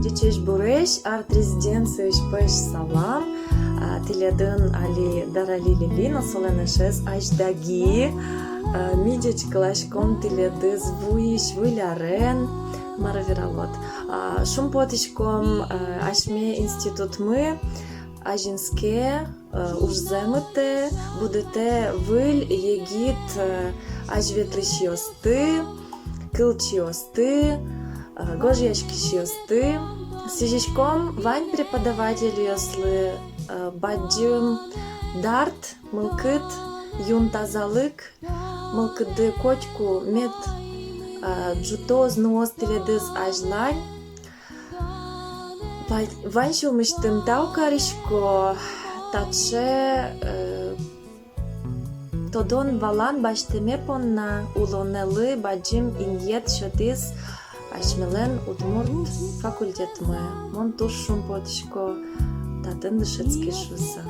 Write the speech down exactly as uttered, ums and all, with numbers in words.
Ӟечесь-буресь, арт-резиденциысь пӧсь салам. А, тӥледын али Дарали Лели но солэн эшез Азьдаги. А, ми ӟечкыласьком тӥледыз вуись выль арен, мар вералод. А, шумпотӥськом, а, асьме институтмы азинске, э, ужзэ мытэ, будэтэ выль егит, э, азьветлӥсьёсты, кылчиосты, э, гожъяськисьёсты. Сӥзиськом вань преподавательёслы, э, бадӟым дарт, мылкыд, юн тазалык, мылкыдды котьку мед, э, ӝутоз, нуоз тӥледыз азьлань. Ва-, вань сюлмысьтым тау карисько таӵе, э, тодон-валан басьтэме понна. Улонэлы бадӟым инъет сётӥз асьмелэн удмурт факультетмы. Мон туж шумпотӥсько татын дышетски шуыса.